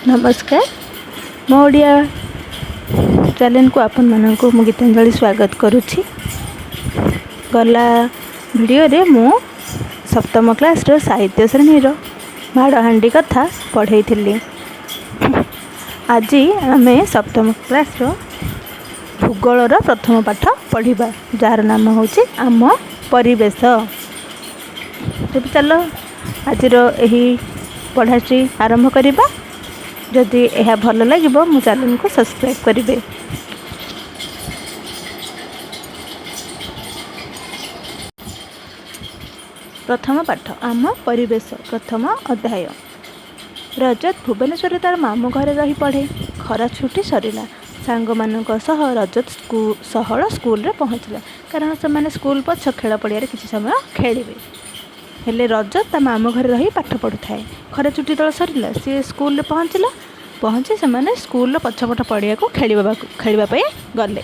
ନମସ୍କାର, ମୋ ଓଡ଼ିଆ ଚ୍ୟାନେଲକୁ ଆପଣମାନଙ୍କୁ ମୁଁ ଗୀତାଞ୍ଜଳି ସ୍ୱାଗତ କରୁଛି। ଗଲା ଭିଡ଼ିଓରେ ମୁଁ ସପ୍ତମ କ୍ଲାସ୍ର ସାହିତ୍ୟ ଶ୍ରେଣୀର ମାଡ଼ହାଣ୍ଡି କଥା ପଢ଼େଇଥିଲି। ଆଜି ଆମେ ସପ୍ତମ କ୍ଲାସ୍ର ଭୂଗୋଳର ପ୍ରଥମ ପାଠ ପଢ଼ିବା, ଯାହାର ନାମ ହେଉଛି ଆମ ପରିବେଶ। ତେବେ ଚାଲ, ଆଜିର ଏହି ପଢ଼ାଟି ଆରମ୍ଭ କରିବା। ଯଦି ଏହା ଭଲ ଲାଗିବ, ମୋ ଚ୍ୟାନେଲକୁ ସବସ୍କ୍ରାଇବ୍ କରିବେ। ପ୍ରଥମ ପାଠ, ଆମ ପରିବେଶ, ପ୍ରଥମ ଅଧ୍ୟାୟ। ରଜତ ଭୁବନେଶ୍ୱରରେ ତା'ର ମାମୁଁ ଘରେ ରହି ପଢ଼େ। ଖରା ଛୁଟି ସରିଲା। ସାଙ୍ଗମାନଙ୍କ ସହ ରଜତ ସହଳ ସ୍କୁଲରେ ପହଞ୍ଚିଲା, କାରଣ ସେମାନେ ସ୍କୁଲ ପଛ ଖେଳ ପଡ଼ିଆରେ କିଛି ସମୟ ଖେଳିବେ। ହେଲେ ରଜତ ତା ମାମୁଁ ଘରେ ରହି ପାଠ ପଢ଼ୁଥାଏ। ଖରା ଛୁଟି ଯେତେବେଳେ ସରିଲା, ସିଏ ସ୍କୁଲରେ ପହଞ୍ଚିଲା। ପହଞ୍ଚି ସେମାନେ ସ୍କୁଲର ପଛପଟ ପଡ଼ିଆକୁ ଖେଳିବା ପାଇଁ ଗଲେ।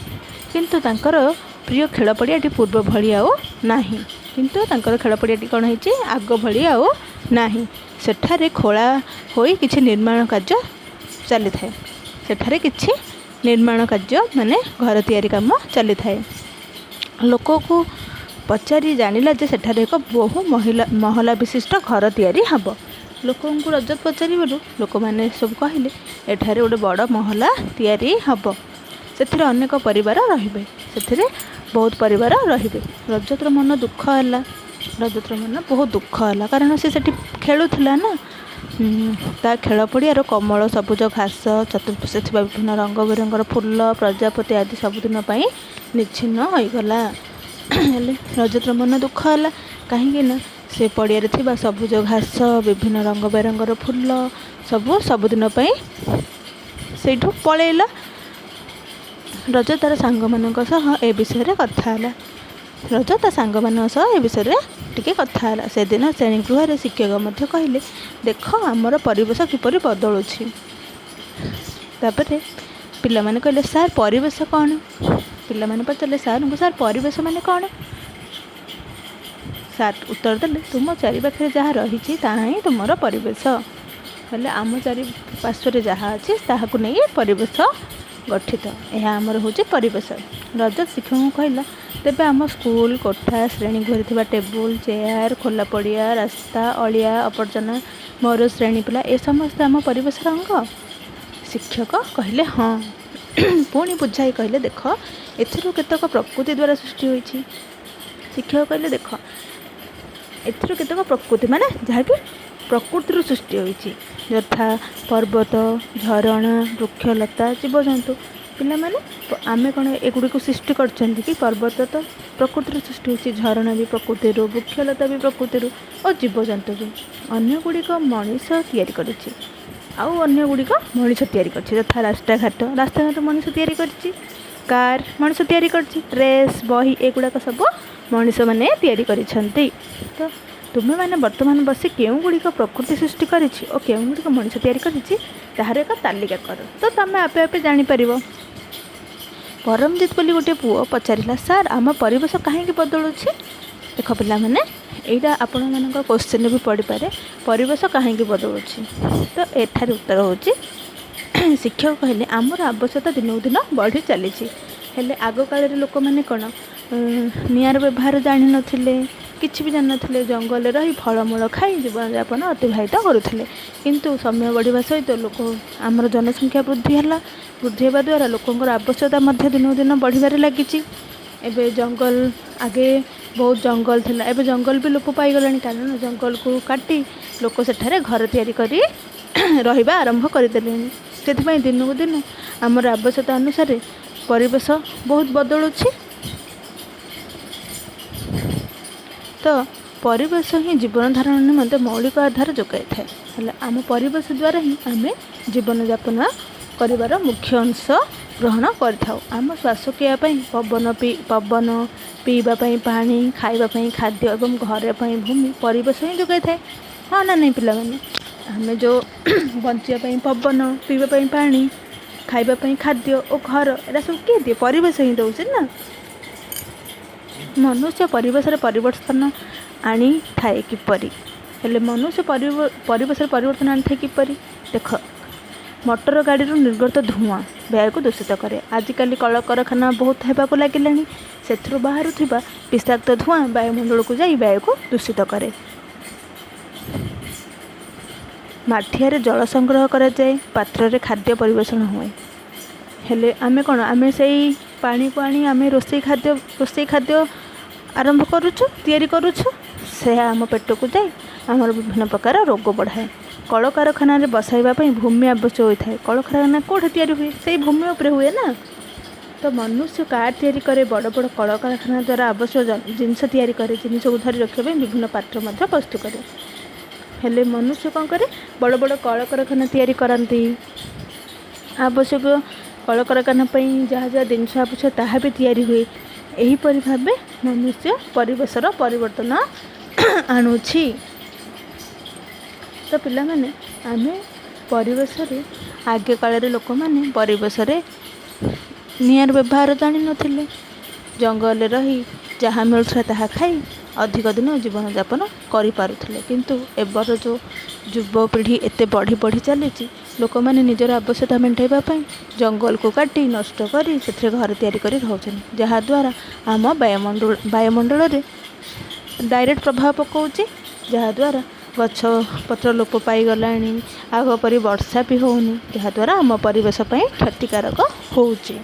କିନ୍ତୁ ତାଙ୍କର ପ୍ରିୟ ଖେଳ ପଡ଼ିଆଟି ପୂର୍ବ ଭଳି ଆଉ ନାହିଁ। କିନ୍ତୁ ତାଙ୍କର ଖେଳ ପଡ଼ିଆଟି କ'ଣ ହେଇଛି? ଆଗ ଭଳି ଆଉ ନାହିଁ। ସେଠାରେ ଖୋଳା ହୋଇ କିଛି ନିର୍ମାଣ କାର୍ଯ୍ୟ ଚାଲିଥାଏ। ସେଠାରେ କିଛି ନିର୍ମାଣ କାର୍ଯ୍ୟ, ମାନେ ଘର ତିଆରି କାମ ଚାଲିଥାଏ। ଲୋକକୁ ପଚାରି ଜାଣିଲା ଯେ ସେଠାରେ ଏକ ବହୁ ମହିଲା ମହଲା ବିଶିଷ୍ଟ ଘର ତିଆରି ହେବ। ଲୋକଙ୍କୁ ରଜତ ପଚାରିବାରୁ ଲୋକମାନେ ସବୁ କହିଲେ, ଏଠାରେ ଗୋଟେ ବଡ଼ ମହଲା ତିଆରି ହେବ, ସେଥିରେ ଅନେକ ପରିବାର ରହିବେ, ସେଥିରେ ବହୁତ ପରିବାର ରହିବେ। ରଜତର ମନ ଦୁଃଖ ହେଲା। ରଜତର ମନ ବହୁତ ଦୁଃଖ ହେଲା, କାରଣ ସେ ସେଠି ଖେଳୁଥିଲା ନା। ତା ଖେଳ ପଡ଼ିଆର କମଳ ସବୁଜ ଘାସ, ଚତୁର୍ପାର୍ଶ୍ୱରେ ଥିବା ବିଭିନ୍ନ ରଙ୍ଗ ବେରଙ୍ଗର ଫୁଲ, ପ୍ରଜାପତି ଆଦି ସବୁଦିନ ପାଇଁ ନିଶ୍ଚିହ୍ନ ହୋଇଗଲା। ହେଲେ ରଜତର ମନ ଦୁଃଖ ହେଲା, କାହିଁକି ନା ସେ ପଡ଼ିଆରେ ଥିବା ସବୁଜ ଘାସ, ବିଭିନ୍ନ ରଙ୍ଗ ବେରଙ୍ଗର ଫୁଲ ସବୁ ସବୁଦିନ ପାଇଁ ସେଇଠୁ ପଳେଇଲା। ରଜ ତା'ର ସାଙ୍ଗମାନଙ୍କ ସହ ଏ ବିଷୟରେ କଥା ହେଲା। ରଜ ତା ସାଙ୍ଗମାନଙ୍କ ସହ ଏ ବିଷୟରେ ଟିକେ କଥା ହେଲା। ସେଦିନ ଶ୍ରେଣୀ ଗୃହରେ ଶିକ୍ଷକ ମଧ୍ୟ କହିଲେ, ଦେଖ, ଆମର ପରିବେଶ କିପରି ବଦଳୁଛି। ତାପରେ ପିଲାମାନେ କହିଲେ, ସାର୍, ପରିବେଶ କ'ଣ? ପିଲାମାନେ ପଚାରିଲେ ସାର୍ଙ୍କୁ, ସାର୍, ପରିବେଶ ମାନେ କ'ଣ? ସାର୍ ଉତ୍ତର ଦେଲେ, ତୁମ ଚାରିପାଖରେ ଯାହା ରହିଛି, ତାହା ହିଁ ତୁମର ପରିବେଶ। ହେଲେ ଆମ ଚାରିପାର୍ଶ୍ୱରେ ଯାହା ଅଛି, ତାହାକୁ ନେଇ ପରିବେଶ ଗଠିତ। ଏହା ଆମର ହେଉଛି ପରିବେଶ। ରଜତ ଶିକ୍ଷକଙ୍କୁ କହିଲା, ତେବେ ଆମ ସ୍କୁଲ କୋଠା, ଶ୍ରେଣୀ ଗୃହରେ ଥିବା ଟେବୁଲ, ଚେୟାର, ଖୋଲା ପଡ଼ିଆ, ରାସ୍ତା, ଅଳିଆ ଆବର୍ଜନା, ମୋର ଶ୍ରେଣୀ ପିଲା, ଏ ସମସ୍ତେ ଆମ ପରିବେଶର ଅଙ୍ଗ? ଶିକ୍ଷକ କହିଲେ, ହଁ। ପୁଣି ବୁଝାଇ କହିଲେ, ଦେଖ, ଏଥିରୁ କେତେକ ପ୍ରକୃତି ଦ୍ୱାରା ସୃଷ୍ଟି ହୋଇଛି। ଶିକ୍ଷକ କହିଲେ, ଦେଖ, ଏଥିରୁ କେତେକ ପ୍ରକୃତି, ମାନେ ଯାହାକି ପ୍ରକୃତିରୁ ସୃଷ୍ଟି ହୋଇଛି, ଯଥା ପର୍ବତ, ଝରଣା, ବୃକ୍ଷଲତା, ଜୀବଜନ୍ତୁ। ପିଲାମାନେ, ଆମେ କ'ଣ ଏଗୁଡ଼ିକୁ ସୃଷ୍ଟି କରିଛନ୍ତି କି? ପର୍ବତ ତ ପ୍ରକୃତିରୁ ସୃଷ୍ଟି ହୋଇଛି, ଝରଣା ବି ପ୍ରକୃତିରୁ, ବୃକ୍ଷଲତା ବି ପ୍ରକୃତିରୁ ଓ ଜୀବଜନ୍ତୁ ବି। ଅନ୍ୟ ଗୁଡ଼ିକ ମଣିଷ ତିଆରି କରିଛି। ଆଉ ଅନ୍ୟ ଗୁଡ଼ିକ ମଣିଷ ତିଆରି କରିଛି, ଯଥା ରାସ୍ତାଘାଟ। ରାସ୍ତାଘାଟ ମଣିଷ ତିଆରି କରିଛି, କାର୍ ମଣିଷ ତିଆରି କରିଛି, ଡ୍ରେସ୍, ବହି, ଏଗୁଡ଼ାକ ସବୁ ମଣିଷମାନେ ତିଆରି କରିଛନ୍ତି। ତ ତୁମେମାନେ ବର୍ତ୍ତମାନ ବସି କେଉଁ ଗୁଡ଼ିକ ପ୍ରକୃତି ସୃଷ୍ଟି କରିଛି ଓ କେଉଁ ଗୁଡ଼ିକ ମଣିଷ ତିଆରି କରିଛି, ତାହାର ଏକ ତାଲିକା କର। ତ ତୁମେ ଆପେ ଆପେ ଜାଣିପାରିବ। ପରମଜିତ ବୋଲି ଗୋଟିଏ ପୁଅ ପଚାରିଲା, ସାର୍, ଆମ ପରିବେଶ କାହିଁକି ବଦଳୁଛି? ଦେଖ ପିଲାମାନେ, ଏଇଟା ଆପଣମାନଙ୍କ କୋଶ୍ଚିନ୍ରେ ବି ପଡ଼ିପାରେ, ପରିବେଶ କାହିଁକି ବଦଳୁଛି? ତ ଏଠାରେ ଉତ୍ତର ହେଉଛି, ଶିକ୍ଷକ କହିଲେ, ଆମର ଆବଶ୍ୟକତା ଦିନକୁ ଦିନ ବଢ଼ି ଚାଲିଛି। ହେଲେ ଆଗକାଳରେ ଲୋକମାନେ କ'ଣ ନିଆଁର ବ୍ୟବହାର ଜାଣିନଥିଲେ, କିଛି ବି ଜାଣିନଥିଲେ। ଜଙ୍ଗଲରେ ରହି ଫଳମୂଳ ଖାଇ ଜୀବନଯାପନ ଅତିବାହିତ କରୁଥିଲେ। କିନ୍ତୁ ସମୟ ବଢ଼ିବା ସହିତ ଲୋକ, ଆମର ଜନସଂଖ୍ୟା ବୃଦ୍ଧି ହେଲା। ବୃଦ୍ଧି ହେବା ଦ୍ୱାରା ଲୋକଙ୍କର ଆବଶ୍ୟକତା ମଧ୍ୟ ଦିନକୁ ଦିନ ବଢ଼ିବାରେ ଲାଗିଛି। ଏବେ ଜଙ୍ଗଲ, ଆଗେ ବହୁତ ଜଙ୍ଗଲ ଥିଲା, ଏବେ ଜଙ୍ଗଲ ବି ଲୋପ ପାଇଗଲାଣି, କାରଣ ଜଙ୍ଗଲକୁ କାଟି ଲୋକ ସେଠାରେ ଘର ତିଆରି କରି ରହିବା ଆରମ୍ଭ କରିଦେଲେଣି। ସେଥିପାଇଁ ଦିନକୁ ଦିନ ଆମର ଆବଶ୍ୟକତା ଅନୁସାରେ ପରିବେଶ ବହୁତ ବଦଳୁଛି। ତ ପରିବେଶ ହିଁ ଜୀବନ ଧାରଣ ନିମନ୍ତେ ମୌଳିକ ଆଧାର ଯୋଗାଇଥାଏ। ହେଲେ ଆମ ପରିବେଶ ଦ୍ୱାରା ହିଁ ଆମେ ଜୀବନଯାପନ କରିବାର ମୁଖ୍ୟ ଅଂଶ ଗ୍ରହଣ କରିଥାଉ। ଆମ ଶ୍ୱାସକ୍ରିୟା ପାଇଁ ପବନ, ପବନ, ପିଇବା ପାଇଁ ପାଣି, ଖାଇବା ପାଇଁ ଖାଦ୍ୟ ଏବଂ ଘର ପାଇଁ ଭୂମି ପରିବେଶ ହିଁ ଯୋଗାଇଥାଏ। ହଁ ନା ନାହିଁ ପିଲାମାନେ? ଆମେ ଯେଉଁ ବଞ୍ଚିବା ପାଇଁ ପବନ, ପିଇବା ପାଇଁ ପାଣି, ଖାଇବା ପାଇଁ ଖାଦ୍ୟ ଓ ଘର, ଏଇଟା ସବୁ କିଏ ଦିଏ? ପରିବେଶ ହିଁ ଦେଉଛି ନା। ମନୁଷ୍ୟ ପରିବେଶରେ ପରିବର୍ତ୍ତନ ଆଣିଥାଏ କିପରି? ହେଲେ ମନୁଷ୍ୟ ପରିବେଶରେ ପରିବର୍ତ୍ତନ ଆଣିଥାଏ କିପରି? ଦେଖ, ମଟର ଗାଡ଼ିରୁ ନିର୍ଗତ ଧୂଆଁ ବାୟୁକୁ ଦୂଷିତ କରେ। ଆଜିକାଲି କଳକାରଖାନା ବହୁତ ହେବାକୁ ଲାଗିଲାଣି, ସେଥିରୁ ବାହାରୁଥିବା ବିଷାକ୍ତ ଧୂଆଁ ବାୟୁମଣ୍ଡଳକୁ ଯାଇ ବାୟୁକୁ ଦୂଷିତ କରେ। ମାଠିଆରେ ଜଳ ସଂଗ୍ରହ କରାଯାଏ, ପାତ୍ରରେ ଖାଦ୍ୟ ପରିବେଷଣ ହୁଏ। ହେଲେ ଆମେ କ'ଣ, ଆମେ ସେଇ ପାଣିକୁ ଆଣି ଆମେ ରୋଷେଇ ଖାଦ୍ୟ ଆରମ୍ଭ କରୁଛୁ, ତିଆରି କରୁଛୁ। ସେହା ଆମ ପେଟକୁ ଯାଇ ଆମର ବିଭିନ୍ନ ପ୍ରକାର ରୋଗ ବଢ଼ାଏ। କଳକାରଖାନାରେ ବସାଇବା ପାଇଁ ଭୂମି ଆବଶ୍ୟକ ହୋଇଥାଏ। କଳକାରଖାନା କେଉଁଠି ତିଆରି ହୁଏ? ସେଇ ଭୂମି ଉପରେ ହୁଏ ନା। ତ ମନୁଷ୍ୟ କାର୍ ତିଆରି କରେ, ବଡ଼ ବଡ଼ କଳକାରଖାନା ଦ୍ୱାରା ଆବଶ୍ୟକ ଜିନିଷ ତିଆରି କରେ, ଜିନିଷକୁ ଧରି ରଖିବା ପାଇଁ ବିଭିନ୍ନ ପାତ୍ର ମଧ୍ୟ ପ୍ରସ୍ତୁତ କରେ। ହେଲେ ମନୁଷ୍ୟ କ'ଣ କରେ? ବଡ଼ ବଡ଼ କଳକାରଖାନା ତିଆରି କରନ୍ତି, ଆବଶ୍ୟକ କଳକାରଖାନା ପାଇଁ ଯାହା ଯାହା ଜିନିଷ ଆବଶ୍ୟକ ତାହା ବି ତିଆରି ହୁଏ। ଏହିପରି ଭାବେ ମନୁଷ୍ୟ ପରିବେଶର ପରିବର୍ତ୍ତନ ଆଣୁଛି। ତ ପିଲାମାନେ, ଆମେ ପରିବେଶରେ, ଆଗେ କାଳରେ ଲୋକମାନେ ପରିବେଶରେ ନିଆଁର ବ୍ୟବହାର ଜାଣିନଥିଲେ। ଜଙ୍ଗଲରେ ରହି ଯାହା ମିଳୁଥିଲା ତାହା ଖାଇ ଅଧିକ ଦିନ ଜୀବନଯାପନ କରିପାରୁଥିଲେ। କିନ୍ତୁ ଏବେର ଯେଉଁ ଯୁବପିଢ଼ି ଏତେ ବଢ଼ି ବଢ଼ି ଚାଲିଛି, ଲୋକମାନେ ନିଜର ଆବଶ୍ୟକତା ମେଣ୍ଟାଇବା ପାଇଁ ଜଙ୍ଗଲକୁ କାଟି ନଷ୍ଟ କରି ସେଥିରେ ଘର ତିଆରି କରି ରହୁଛନ୍ତି, ଯାହାଦ୍ୱାରା ଆମ ବାୟୁମଣ୍ଡଳରେ ଡାଇରେକ୍ଟ ପ୍ରଭାବ ପକାଉଛି, ଯାହାଦ୍ୱାରା ଗଛ ପତ୍ର ଲୋପ ପାଇଗଲାଣି, ଆଗ ପରି ବର୍ଷା ବି ହେଉନି, ଯାହାଦ୍ୱାରା ଆମ ପରିବେଶ ପାଇଁ କ୍ଷତିକାରକ ହେଉଛି।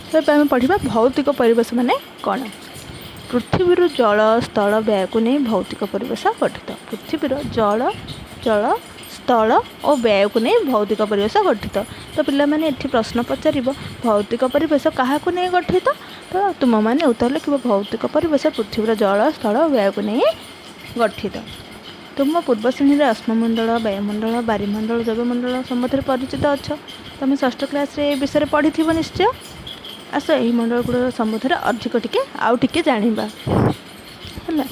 ତ ଏବେ ଆମେ ପଢ଼ିବା ଭୌତିକ ପରିବେଶ ମାନେ କ'ଣ। ପୃଥିବୀରୁ ଜଳ, ସ୍ଥଳ, ବାୟୁକୁ ନେଇ ଭୌତିକ ପରିବେଶ ଗଠିତ। ପୃଥିବୀର ଜଳ, ସ୍ଥଳ ଓ ବାୟୁକୁ ନେଇ ଭୌତିକ ପରିବେଶ ଗଠିତ। ତ ପିଲାମାନେ, ଏଠି ପ୍ରଶ୍ନ ପଚାରିବ, ଭୌତିକ ପରିବେଶ କାହାକୁ ନେଇ ଗଠିତ? ତ ତୁମମାନେ ଉତ୍ତର ଲେଖିବ, ଭୌତିକ ପରିବେଶ ପୃଥିବୀର ଜଳ, ସ୍ଥଳ ଓ ବାୟୁକୁ ନେଇ ଗଠିତ। ତୁମ ପୂର୍ବ ଶ୍ରେଣୀରେ ଅଶ୍ମମଣ୍ଡଳ, ବାୟୁମଣ୍ଡଳ, ବାରିମଣ୍ଡଳ, ଜୈବମଣ୍ଡଳ ସମ୍ବନ୍ଧରେ ପରିଚିତ ଅଛ। ତୁମେ ଷଷ୍ଠ କ୍ଲାସ୍ରେ ଏ ବିଷୟରେ ପଢ଼ିଥିବ ନିଶ୍ଚୟ। ଆସ, ଏହି ମଣ୍ଡଳ ଗୁଡ଼ିକ ସମ୍ବନ୍ଧରେ ଅଧିକ ଟିକେ ଆଉ ଟିକେ ଜାଣିବା। ହେଲା,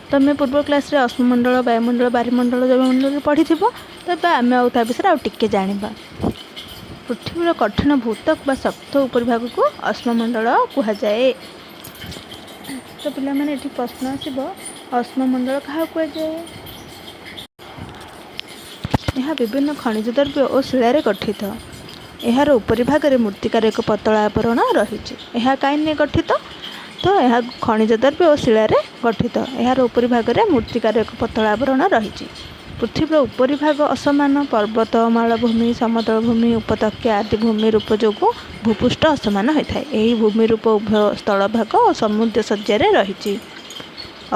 ତୁମେ ପୂର୍ବ କ୍ଲାସ୍ରେ ଅଶ୍ମମଣ୍ଡଳ, ବାୟୁମଣ୍ଡଳ, ବାରିମଣ୍ଡଳ, ଜୈବମଣ୍ଡଳରେ ପଢ଼ିଥିବ। ତେବେ ଆମେ ଆଉ ତା ବିଷୟରେ ଆଉ ଟିକେ ଜାଣିବା। ପୃଥିବୀର କଠିନ ଭୂତ୍ୱକ ବା ଶକ୍ତ ଉପରିଭାଗକୁ ଅଶ୍ମମଣ୍ଡଳ କୁହାଯାଏ। ତ ପିଲାମାନେ, ଏଠି ପ୍ରଶ୍ନ ଆସିବ, ଅଶ୍ମମଣ୍ଡଳ କାହାକୁ କୁହାଯାଏ? ଏହା ବିଭିନ୍ନ ଖଣିଜ ଦ୍ରବ୍ୟ ଓ ଶିଳାରେ ଗଠିତ। ଏହାର ଉପରିଭାଗରେ ମୃତ୍ତିକାର ଏକ ପତଳା ଆବରଣ ରହିଛି। ଏହା କାହିଁକି ଗଠିତ? ତ ଏହା ଖଣିଜ ଦ୍ରବ୍ୟ ଓ ଶିଳାରେ ଗଠିତ। ଏହାର ଉପରିଭାଗରେ ମୃତ୍ତିକାର ଏକ ପତଳା ଆବରଣ ରହିଛି। ପୃଥିବୀର ଉପରିଭାଗ ଅସମାନ। ପର୍ବତ, ମାଳଭୂମି, ସମତଳ ଭୂମି, ଉପତ୍ୟକା ଆଦି ଭୂମି ରୂପ ଯୋଗୁଁ ଭୂପୃଷ୍ଠ ଅସମାନ ହୋଇଥାଏ। ଏହି ଭୂମି ରୂପ ଉଭୟ ସ୍ଥଳଭାଗ ଓ ସମୁଦ୍ର ଶଯ୍ୟାରେ ରହିଛି।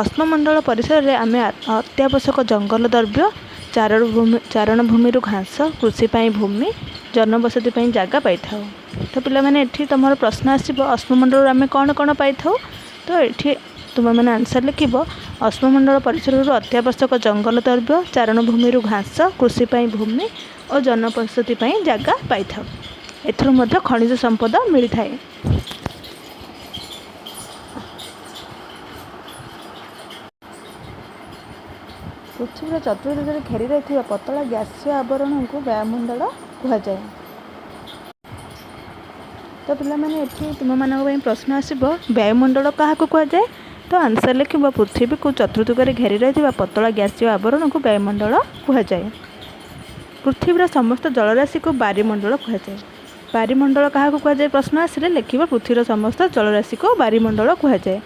ଅଶ୍ମମଣ୍ଡଳ ପରିସରରେ ଆମେ ଅତ୍ୟାବଶ୍ୟକ ଜଙ୍ଗଲ ଦ୍ରବ୍ୟ, ଚାରଣ ଭୂମିରୁ ଘାସ, କୃଷି ପାଇଁ ଭୂମି, ଜନବସତି ପାଇଁ ଜାଗା ପାଇଥାଉ। ତ ପିଲାମାନେ, ଏଠି ତୁମର ପ୍ରଶ୍ନ ଆସିବ, ଅଶ୍ମମଣ୍ଡଳରୁ ଆମେ କ'ଣ କ'ଣ ପାଇଥାଉ? ତ ଏଠି ତୁମେମାନେ ଆନ୍ସର୍ ଲେଖିବ, ଅଶ୍ମମଣ୍ଡଳ ପରିସରରୁ ଅତ୍ୟାବଶ୍ୟକ ଜଙ୍ଗଲ ଦ୍ରବ୍ୟ, ଚାରଣ ଭୂମିରୁ ଘାସ, କୃଷି ପାଇଁ ଭୂମି ଓ ଜନବସତି ପାଇଁ ଜାଗା ପାଇଥାଉ। ଏଥିରୁ ମଧ୍ୟ ଖଣିଜ ସମ୍ପଦ ମିଳିଥାଏ। ପୃଥିବୀର ଚତୁର୍ଦିଗରେ ଘେରି ରହିଥିବା ପତଳା ଗ୍ୟାସୀୟ ଆବରଣକୁ ବାୟୁମଣ୍ଡଳ କୁହାଯାଏ। ତ ପିଲାମାନେ, ଏଠି ତୁମମାନଙ୍କ ପାଇଁ ପ୍ରଶ୍ନ ଆସିବ, ବାୟୁମଣ୍ଡଳ କାହାକୁ କୁହାଯାଏ? ତ ଆନ୍ସର୍ ଲେଖିବ, ପୃଥିବୀକୁ ଚତୁର୍ଦିଗରେ ଘେରି ରହିଥିବା ପତଳା ଗ୍ୟାସୀୟ ଆବରଣକୁ ବାୟୁମଣ୍ଡଳ କୁହାଯାଏ। ପୃଥିବୀର ସମସ୍ତ ଜଳରାଶିକୁ ବାରିମଣ୍ଡଳ କୁହାଯାଏ। ବାରିମଣ୍ଡଳ କାହାକୁ କୁହାଯାଏ ପ୍ରଶ୍ନ ଆସିଲେ ଲେଖିବ, ପୃଥିବୀର ସମସ୍ତ ଜଳରାଶିକୁ ବାରିମଣ୍ଡଳ କୁହାଯାଏ।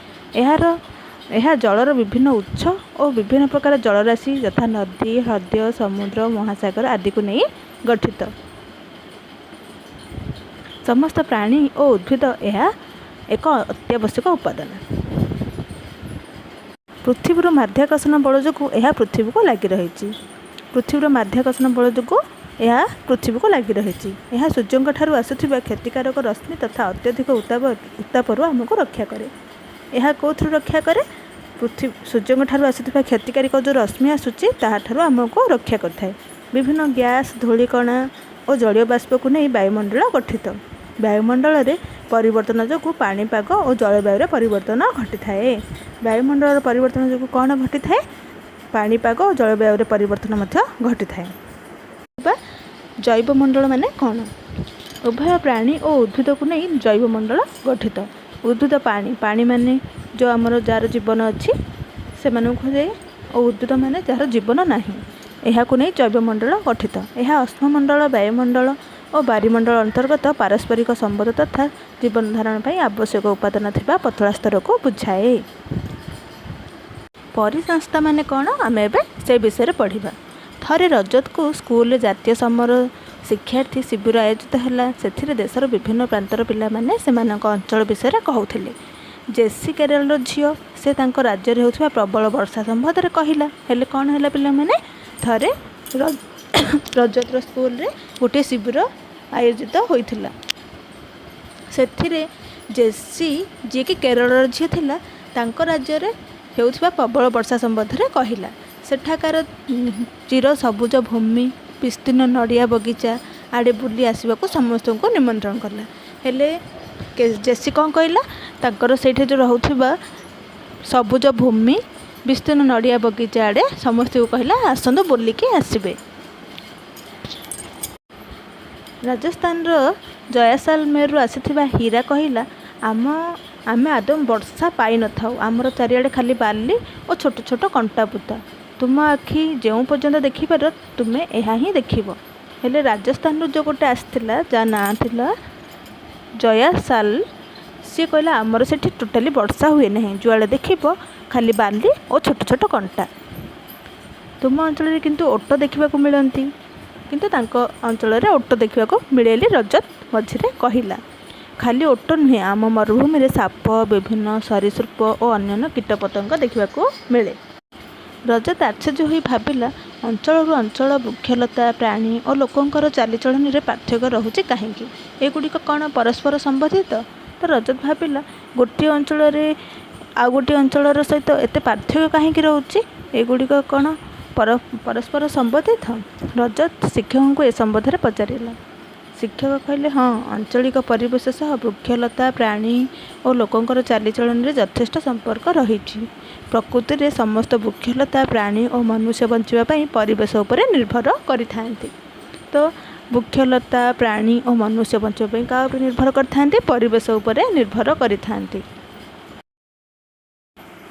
ଏହା ଜଳର ବିଭିନ୍ନ ଉତ୍ସ ଓ ବିଭିନ୍ନ ପ୍ରକାର ଜଳରାଶି ଯଥା ନଦୀ, ହ୍ରଦ, ସମୁଦ୍ର, ମହାସାଗର ଆଦିକୁ ନେଇ ଗଠିତ। ସମସ୍ତ ପ୍ରାଣୀ ଓ ଉଦ୍ଭିଦ ଏହା ଏକ ଅତ୍ୟାବଶ୍ୟକ ଉପାଦାନ। ପୃଥିବୀର ମାଧ୍ୟାକର୍ଷଣ ବଳ ଯୋଗୁଁ ଏହା ପୃଥିବୀକୁ ଲାଗି ରହିଛି। ପୃଥିବୀର ମାଧ୍ୟାକର୍ଷଣ ବଳ ଯୋଗୁଁ ଏହା ପୃଥିବୀକୁ ଲାଗି ରହିଛି। ଏହା ସୂର୍ଯ୍ୟଙ୍କ ଠାରୁ ଆସୁଥିବା କ୍ଷତିକାରକ ରଶ୍ମି ତଥା ଅତ୍ୟଧିକ ଉତ୍ତାପରୁ ଆମକୁ ରକ୍ଷା କରେ। ଏହା କେଉଁଥିରୁ ରକ୍ଷା କରେ? ସୂର୍ଯ୍ୟଙ୍କ ଠାରୁ ଆସୁଥିବା କ୍ଷତିକାରକ ଯେଉଁ ରଶ୍ମି ଆସୁଛି, ତାହାଠାରୁ ଆମକୁ ରକ୍ଷା କରିଥାଏ। ବିଭିନ୍ନ ଗ୍ୟାସ୍, ଧୂଳିକଣା ଓ ଜଳୀୟ ବାଷ୍ପକୁ ନେଇ ବାୟୁମଣ୍ଡଳ ଗଠିତ। ବାୟୁମଣ୍ଡଳରେ ପରିବର୍ତ୍ତନ ଯୋଗୁଁ ପାଣିପାଗ ଓ ଜଳବାୟୁର ପରିବର୍ତ୍ତନ ଘଟିଥାଏ। ବାୟୁମଣ୍ଡଳର ପରିବର୍ତ୍ତନ ଯୋଗୁଁ କ'ଣ ଘଟିଥାଏ? ପାଣିପାଗ ଓ ଜଳବାୟୁର ପରିବର୍ତ୍ତନ ମଧ୍ୟ ଘଟିଥାଏ। ବା ଜୈବମଣ୍ଡଳ ମାନେ କ'ଣ? ଉଭୟ ପ୍ରାଣୀ ଓ ଉଦ୍ଭିଦକୁ ନେଇ ଜୈବମଣ୍ଡଳ ଗଠିତ। ଉଦ୍ଭିଦ ପାଣି ମାନେ ଯେଉଁ ଆମର ଯାହାର ଜୀବନ ଅଛି ସେମାନଙ୍କୁ କୁହାଯାଏ ଓ ଉଦ୍ଭିଦ ମାନେ ଯାହାର ଜୀବନ ନାହିଁ। ଏହାକୁ ନେଇ ଜୈବମଣ୍ଡଳ ଗଠିତ। ଏହା ଅଶ୍ମମଣ୍ଡଳ, ବାୟୁମଣ୍ଡଳ ଓ ବାରିମଣ୍ଡଳ ଅନ୍ତର୍ଗତ ପାରସ୍ପରିକ ସମ୍ବନ୍ଧ ତଥା ଜୀବନ ଧାରଣ ପାଇଁ ଆବଶ୍ୟକ ଉପାଦାନ ଥିବା ପତଳା ସ୍ତରକୁ ବୁଝାଏ। ପରିସଂସ୍ଥା ମାନେ କ'ଣ, ଆମେ ଏବେ ସେ ବିଷୟରେ ପଢ଼ିବା। ଥରେ ରଜତକୁ ସ୍କୁଲରେ ଜାତୀୟ ସମର ଶିକ୍ଷାର୍ଥୀ ଶିବିର ଆୟୋଜିତ ହେଲା। ସେଥିରେ ଦେଶର ବିଭିନ୍ନ ପ୍ରାନ୍ତର ପିଲାମାନେ ସେମାନଙ୍କ ଅଞ୍ଚଳ ବିଷୟରେ କହୁଥିଲେ। ଜେସି କେରଳର ଝିଅ। ସେ ତାଙ୍କ ରାଜ୍ୟରେ ହେଉଥିବା ପ୍ରବଳ ବର୍ଷା ସମ୍ବନ୍ଧରେ କହିଲା। ହେଲେ କ'ଣ ହେଲା ପିଲାମାନେ? ଥରେ ରଜତର ସ୍କୁଲରେ ଗୋଟିଏ ଶିବିର ଆୟୋଜିତ ହୋଇଥିଲା। ସେଥିରେ ଜେସି, ଯିଏକି କେରଳର ଝିଅ ଥିଲା, ତାଙ୍କ ରାଜ୍ୟରେ ହେଉଥିବା ପ୍ରବଳ ବର୍ଷା ସମ୍ବନ୍ଧରେ କହିଲା। ସେଠାକାର ଚିର ସବୁଜ ଭୂମି, ବିସ୍ତୀର୍ଣ୍ଣ ନଡ଼ିଆ ବଗିଚା ଆଡ଼େ ବୁଲି ଆସିବାକୁ ସମସ୍ତଙ୍କୁ ନିମନ୍ତ୍ରଣ କଲା। ହେଲେ ଜେସି କ'ଣ କହିଲା? ତାଙ୍କର ସେଇଠି ଯେଉଁ ରହୁଥିବା ସବୁଜ ଭୂମି, ବିସ୍ତୀର୍ଣ୍ଣ ନଡ଼ିଆ ବଗିଚା ଆଡ଼େ ସମସ୍ତଙ୍କୁ କହିଲା, ଆସନ୍ତୁ ବୁଲିକି ଆସିବେ। ରାଜସ୍ଥାନର ଜୟସାଲମେରରୁ ଆସିଥିବା ହୀରା କହିଲା, ଆମେ ଆଦୌ ବର୍ଷା ପାଇନଥାଉ। ଆମର ଚାରିଆଡ଼େ ଖାଲି ବାଲି ଓ ଛୋଟ ଛୋଟ କଣ୍ଟାବୁଦା। ତୁମ ଆଖି ଯେଉଁ ପର୍ଯ୍ୟନ୍ତ ଦେଖିପାରିବ, ତୁମେ ଏହା ହିଁ ଦେଖିବ। ହେଲେ ରାଜସ୍ଥାନରୁ ଯେଉଁ ଗୋଟେ ଆସିଥିଲା, ଯାହା ନାଁ ଥିଲା ଜୟାସାଲ, ସିଏ କହିଲା, ଆମର ସେଠି ଟୋଟାଲି ବର୍ଷା ହୁଏ ନାହିଁ। ଯୁଆଡ଼େ ଦେଖିବ ଖାଲି ବାଲି ଓ ଛୋଟ ଛୋଟ କଣ୍ଟା। ତୁମ ଅଞ୍ଚଳରେ କିନ୍ତୁ ଓଟ ଦେଖିବାକୁ ମିଳନ୍ତି। କିନ୍ତୁ ତାଙ୍କ ଅଞ୍ଚଳରେ ଓଟ ଦେଖିବାକୁ ମିଳେଲି, ରଜତ ମଝିରେ କହିଲା। ଖାଲି ଓଟ ନୁହେଁ, ଆମ ମରୁଭୂମିରେ ସାପ, ବିଭିନ୍ନ ସରୀସୃପ ଓ ଅନ୍ୟାନ୍ୟ କୀଟପତଙ୍ଗ ଦେଖିବାକୁ ମିଳେ। ରଜତ ଆଶ୍ଚର୍ଯ୍ୟ ହୋଇ ଭାବିଲା, ଅଞ୍ଚଳରୁ ଅଞ୍ଚଳ ବୃକ୍ଷଲତା, ପ୍ରାଣୀ ଓ ଲୋକଙ୍କର ଚାଲିଚଳଣିରେ ପାର୍ଥକ୍ୟ ରହୁଛି କାହିଁକି? ଏଗୁଡ଼ିକ କ'ଣ ପରସ୍ପର ସମ୍ବନ୍ଧିତ? ତ ରଜତ ଭାବିଲା, ଗୋଟିଏ ଅଞ୍ଚଳରେ ଆଉ ଗୋଟିଏ ଅଞ୍ଚଳର ସହିତ ଏତେ ପାର୍ଥକ୍ୟ କାହିଁକି ରହୁଛି? ଏଗୁଡ଼ିକ କ'ଣ ପରସ୍ପର ସମ୍ବନ୍ଧିତ? ରଜତ ଶିକ୍ଷକଙ୍କୁ ଏ ସମ୍ବନ୍ଧରେ ପଚାରିଲା। ଶିକ୍ଷକ କହିଲେ, ହଁ, ଆଞ୍ଚଳିକ ପରିବେଶ ସହ ବୃକ୍ଷଲତା, ପ୍ରାଣୀ ଓ ଲୋକଙ୍କର ଚାଲିଚଳଣିରେ ଯଥେଷ୍ଟ ସମ୍ପର୍କ ରହିଛି। ପ୍ରକୃତିରେ ସମସ୍ତ ବୃକ୍ଷଲତା, ପ୍ରାଣୀ ଓ ମନୁଷ୍ୟ ବଞ୍ଚିବା ପାଇଁ ପରିବେଶ ଉପରେ ନିର୍ଭର କରିଥାନ୍ତି। ତ ବୃକ୍ଷଲତା, ପ୍ରାଣୀ ଓ ମନୁଷ୍ୟ ବଞ୍ଚିବା ପାଇଁ କାହା ଉପରେ ନିର୍ଭର କରିଥାନ୍ତି? ପରିବେଶ ଉପରେ ନିର୍ଭର କରିଥାନ୍ତି।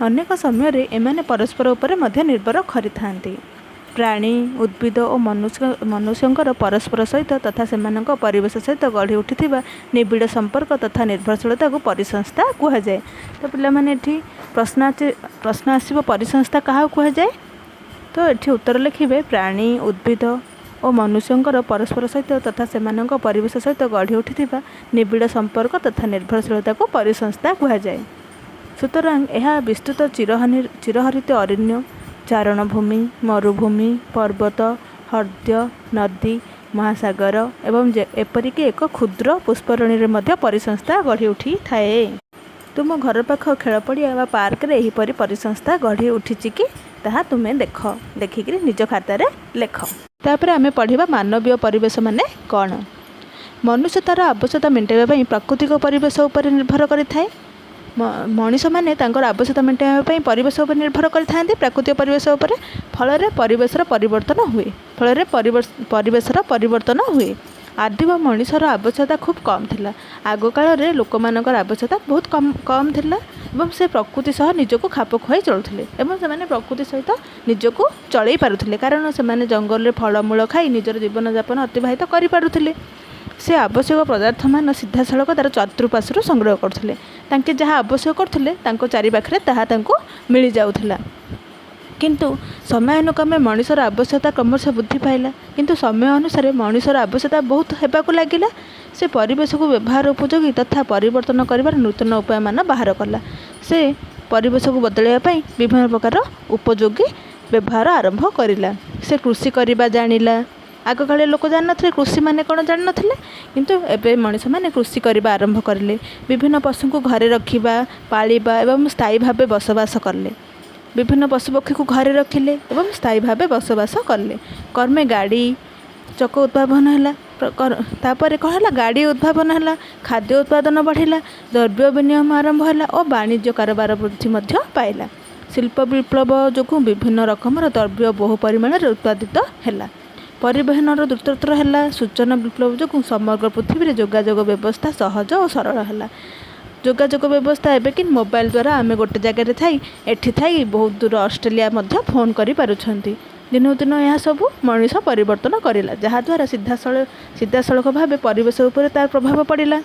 ଅନେକ ସମୟରେ ଏମାନେ ପରସ୍ପର ଉପରେ ମଧ୍ୟ ନିର୍ଭର କରିଥାନ୍ତି। ପ୍ରାଣୀ, ଉଦ୍ଭିଦ ଓ ମନୁଷ୍ୟଙ୍କର ପରସ୍ପର ସହିତ ତଥା ସେମାନଙ୍କ ପରିବେଶ ସହିତ ଗଢ଼ି ଉଠିଥିବା ନିବିଡ଼ ସମ୍ପର୍କ ତଥା ନିର୍ଭରଶୀଳତାକୁ ପରିସଂସ୍ଥା କୁହାଯାଏ। ତ ପିଲାମାନେ, ଏଠି ପ୍ରଶ୍ନ ଆସିବ, ପରିସଂସ୍ଥା କାହାକୁ କୁହାଯାଏ? ତ ଏଠି ଉତ୍ତର ଲେଖିବେ, ପ୍ରାଣୀ, ଉଦ୍ଭିଦ ଓ ମନୁଷ୍ୟଙ୍କର ପରସ୍ପର ସହିତ ତଥା ସେମାନଙ୍କ ପରିବେଶ ସହିତ ଗଢ଼ି ଉଠିଥିବା ନିବିଡ଼ ସମ୍ପର୍କ ତଥା ନିର୍ଭରଶୀଳତାକୁ ପରିସଂସ୍ଥା କୁହାଯାଏ। ସୁତରାଂ ଏହା ବିସ୍ତୃତ ଚିରହରିତ ଅରଣ୍ୟ, ଚାରଣଭୂମି, ମରୁଭୂମି, ପର୍ବତ, ହ୍ରଦ, ନଦୀ, ମହାସାଗର ଏବଂ ଏପରିକି ଏକ କ୍ଷୁଦ୍ର ପୁଷ୍କରିଣୀରେ ମଧ୍ୟ ପରିସଂସ୍ଥା ଗଢ଼ି ଉଠିଥାଏ। ତୁମ ଘର ପାଖ ଖେଳପଡ଼ିଆ ବା ପାର୍କରେ ଏହିପରି ପରିସଂସ୍ଥା ଗଢ଼ି ଉଠିଛି କି, ତାହା ତୁମେ ଦେଖ। ଦେଖିକିରି ନିଜ ଖାତାରେ ଲେଖ। ତାପରେ ଆମେ ପଢ଼ିବା ମାନବୀୟ ପରିବେଶ ମାନେ କ'ଣ। ମନୁଷ୍ୟ ତା'ର ଆବଶ୍ୟକତା ମେଣ୍ଟାଇବା ପାଇଁ ପ୍ରାକୃତିକ ପରିବେଶ ଉପରେ ନିର୍ଭର କରିଥାଏ। ମଣିଷମାନେ ତାଙ୍କର ଆବଶ୍ୟକତା ମେଣ୍ଟାଇବା ପାଇଁ ପରିବେଶ ଉପରେ ନିର୍ଭର କରିଥାନ୍ତି, ପ୍ରାକୃତିକ ପରିବେଶ ଉପରେ। ଫଳରେ ପରିବେଶର ପରିବର୍ତ୍ତନ ହୁଏ। ଫଳରେ ପରିବେଶର ପରିବର୍ତ୍ତନ ହୁଏ। ଆଦିମ ମଣିଷର ଆବଶ୍ୟକତା ଖୁବ୍ କମ୍ ଥିଲା। ଆଗକାଳରେ ଲୋକମାନଙ୍କର ଆବଶ୍ୟକତା ବହୁତ କମ୍ କମ୍ ଥିଲା ଏବଂ ସେ ପ୍ରକୃତି ସହ ନିଜକୁ ଖାପ ଖୁଆଇ ଚଳୁଥିଲେ ଏବଂ ସେମାନେ ପ୍ରକୃତି ସହିତ ନିଜକୁ ଚଳେଇ ପାରୁଥିଲେ, କାରଣ ସେମାନେ ଜଙ୍ଗଲରେ ଫଳମୂଳ ଖାଇ ନିଜର ଜୀବନଯାପନ ଅତିବାହିତ କରିପାରୁଥିଲେ। ସେ ଆବଶ୍ୟକ ପଦାର୍ଥମାନ ସିଧାସଳଖ ତା'ର ଚତୁଃପାର୍ଶ୍ୱରୁ ସଂଗ୍ରହ କରୁଥିଲେ। ତାଙ୍କେ ଯାହା ଆବଶ୍ୟକ କରୁଥିଲେ, ତାଙ୍କ ଚାରିପାଖରେ ତାହା ତାଙ୍କୁ ମିଳିଯାଉଥିଲା। କିନ୍ତୁ ସମୟାନୁକ୍ରମେ ମଣିଷର ଆବଶ୍ୟକତା କ୍ରମଶଃ ବୃଦ୍ଧି ପାଇଲା। କିନ୍ତୁ ସମୟ ଅନୁସାରେ ମଣିଷର ଆବଶ୍ୟକତା ବହୁତ ହେବାକୁ ଲାଗିଲା। ସେ ପରିବେଶକୁ ବ୍ୟବହାର ଉପଯୋଗୀ ତଥା ପରିବର୍ତ୍ତନ କରିବାର ନୂତନ ଉପାୟମାନ ବାହାର କଲା। ସେ ପରିବେଶକୁ ବଦଳାଇବା ପାଇଁ ବିଭିନ୍ନ ପ୍ରକାର ଉପଯୋଗୀ ବ୍ୟବହାର ଆରମ୍ଭ କରିଲା। ସେ କୃଷି କରିବା ଜାଣିଲା। ଆଗକାଳରେ ଲୋକ ଜାଣିନଥିଲେ, କୃଷି ମାନେ କ'ଣ ଜାଣିନଥିଲେ। କିନ୍ତୁ ଏବେ ମଣିଷମାନେ କୃଷି କରିବା ଆରମ୍ଭ କରିଲେ। ବିଭିନ୍ନ ପଶୁଙ୍କୁ ଘରେ ରଖିବା, ପାଳିବା ଏବଂ ସ୍ଥାୟୀ ଭାବେ ବସବାସ କଲେ। ବିଭିନ୍ନ ପଶୁପକ୍ଷୀକୁ ଘରେ ରଖିଲେ ଏବଂ ସ୍ଥାୟୀ ଭାବେ ବସବାସ କଲେ। କ୍ରମେ ଗାଡ଼ି ଚକ ଉଦ୍ଭାବନ ହେଲା। ତାପରେ କ'ଣ ହେଲା? ଗାଡ଼ି ଉଦ୍ଭାବନ ହେଲା, ଖାଦ୍ୟ ଉତ୍ପାଦନ ବଢ଼ିଲା, ଦ୍ରବ୍ୟ ବିନିମୟ ଆରମ୍ଭ ହେଲା ଓ ବାଣିଜ୍ୟ କାରବାର ବୃଦ୍ଧି ମଧ୍ୟ ପାଇଲା। ଶିଳ୍ପ ବିପ୍ଳବ ଯୋଗୁଁ ବିଭିନ୍ନ ରକମର ଦ୍ରବ୍ୟ ବହୁ ପରିମାଣରେ ଉତ୍ପାଦିତ ହେଲା। ପରିବହନର ଦ୍ରୁତତର ହେଲା। ସୂଚନା ବିପ୍ଳବ ଯୋଗୁଁ ସମଗ୍ର ପୃଥିବୀରେ ଯୋଗାଯୋଗ ବ୍ୟବସ୍ଥା ସହଜ ଓ ସରଳ ହେଲା। ଯୋଗାଯୋଗ ବ୍ୟବସ୍ଥା ଏବେ କି ମୋବାଇଲ ଦ୍ୱାରା ଆମେ ଗୋଟେ ଜାଗାରେ ଥାଇ, ଏଠି ଥାଇ ବହୁତ ଦୂର ଅଷ୍ଟ୍ରେଲିଆ ମଧ୍ୟ ଫୋନ୍ କରିପାରୁଛନ୍ତି। ଦିନକୁ ଦିନ ଏହା ସବୁ ମଣିଷ ପରିବର୍ତ୍ତନ କରିଲା, ଯାହାଦ୍ୱାରା ସିଧାସଳଖ ଭାବେ ପରିବେଶ ଉପରେ ତାର ପ୍ରଭାବ ପଡ଼ିଲା।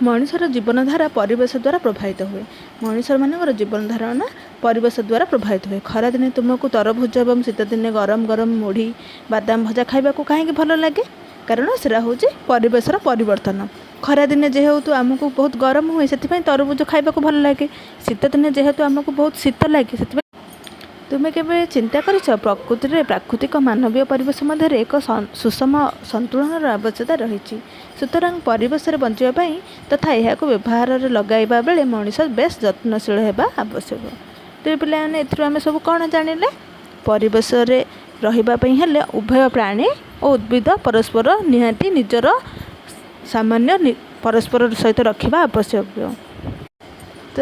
ମଣିଷର ଜୀବନଧାରା ପରିବେଶ ଦ୍ୱାରା ପ୍ରଭାବିତ ହୁଏ। ମଣିଷମାନଙ୍କର ଜୀବନ ଧାରଣା ପରିବେଶ ଦ୍ୱାରା ପ୍ରଭାବିତ ହୁଏ। ଖରାଦିନେ ତୁମକୁ ତରଭୁଜ ଏବଂ ଶୀତଦିନେ ଗରମ ଗରମ ମୁଢ଼ି ବାଦାମ ଭଜା ଖାଇବାକୁ କାହିଁକି ଭଲ ଲାଗେ? କାରଣ ସେଟା ହେଉଛି ପରିବେଶର ପରିବର୍ତ୍ତନ। ଖରାଦିନେ ଯେହେତୁ ଆମକୁ ବହୁତ ଗରମ ହୁଏ, ସେଥିପାଇଁ ତରଭୁଜ ଖାଇବାକୁ ଭଲ ଲାଗେ। ଶୀତଦିନେ ଯେହେତୁ ଆମକୁ ବହୁତ ଶୀତ ଲାଗେ, ସେଥିପାଇଁ। ତୁମେ କେବେ ଚିନ୍ତା କରିଛ, ପ୍ରକୃତିରେ ପ୍ରାକୃତିକ ମାନବୀୟ ପରିବେଶ ମଧ୍ୟରେ ଏକ ସୁଷମ ସନ୍ତୁଳନର ଆବଶ୍ୟକତା ରହିଛି? ସୁତରାଂ ପରିବେଶରେ ବଞ୍ଚିବା ପାଇଁ ତଥା ଏହାକୁ ବ୍ୟବହାରରେ ଲଗାଇବା ବେଳେ ମଣିଷ ବେଶ୍ ଯତ୍ନଶୀଳ ହେବା ଆବଶ୍ୟକ। ତେବେ ପିଲାମାନେ, ଏଥିରୁ ଆମେ ସବୁ କ'ଣ ଜାଣିଲେ? ପରିବେଶରେ ରହିବା ପାଇଁ ହେଲେ ଉଭୟ ପ୍ରାଣୀ ଓ ଉଦ୍ଭିଦ ପରସ୍ପର ନିହାତି ନିଜର ସାମାନ୍ୟ ପରସ୍ପର ସହିତ ରଖିବା ଆବଶ୍ୟକ। ତ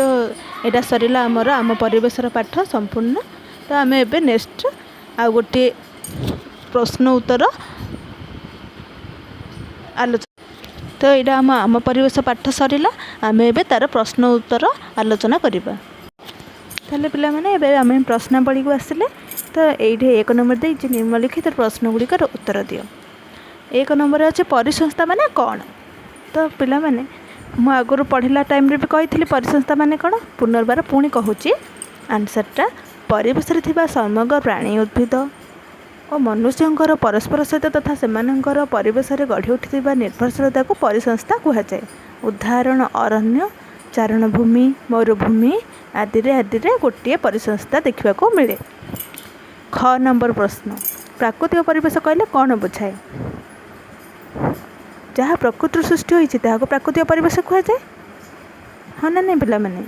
ଏଇଟା ସରିଲା ଆମର ଆମ ପରିବେଶର ପାଠ ସମ୍ପୂର୍ଣ୍ଣ। ତ ଆମେ ଏବେ ନେକ୍ସଟ ଆଉ ଗୋଟିଏ ପ୍ରଶ୍ନ ଉତ୍ତର ଆଲୋଚନା। ତ ଏଇଟା ଆମ ପରିବେଶ ପାଠ ସରିଲା। ଆମେ ଏବେ ତା'ର ପ୍ରଶ୍ନ ଉତ୍ତର ଆଲୋଚନା କରିବା। ତାହେଲେ ପିଲାମାନେ, ଏବେ ଆମେ ପ୍ରଶ୍ନାବଳୀକୁ ଆସିଲେ। ତ ଏଇଠି 1 ନମ୍ବର ଦେଇଛି, ନିମ୍ନଲିଖିତ ପ୍ରଶ୍ନ ଗୁଡ଼ିକର ଉତ୍ତର ଦିଅ। 1 ନମ୍ବର ଅଛି, ପରିସଂସ୍ଥା ମାନେ କ'ଣ? ତ ପିଲାମାନେ, ମୁଁ ଆଗରୁ ପଢ଼ିଲା ଟାଇମ୍ରେ ବି କହିଥିଲି ପରିସଂସ୍ଥା ମାନେ କ'ଣ। ପୁନର୍ବାର ପୁଣି କହୁଛି ଆନ୍ସର୍ଟା। ପରିବେଶରେ ଥିବା ସମଗ୍ର ପ୍ରାଣୀ, ଉଦ୍ଭିଦ ଓ ମନୁଷ୍ୟଙ୍କର ପରସ୍ପର ସହିତ ତଥା ସେମାନଙ୍କର ପରିବେଶରେ ଗଢ଼ି ଉଠିଥିବା ନିର୍ଭରଶୀଳତାକୁ ପରିସଂସ୍ଥା କୁହାଯାଏ। ଉଦାହରଣ, ଅରଣ୍ୟ, ଚାରଣଭୂମି, ମରୁଭୂମି ଆଦିରେ ଗୋଟିଏ ପରିସଂସ୍ଥା ଦେଖିବାକୁ ମିଳେ। ଖ ନମ୍ବର ପ୍ରଶ୍ନ, ପ୍ରାକୃତିକ ପରିବେଶ କହିଲେ କ'ଣ ବୁଝାଏ? ଯାହା ପ୍ରକୃତିରୁ ସୃଷ୍ଟି ହୋଇଛି, ତାହାକୁ ପ୍ରାକୃତିକ ପରିବେଶ କୁହାଯାଏ। ହଁ ନା ନାଇଁ ପିଲାମାନେ?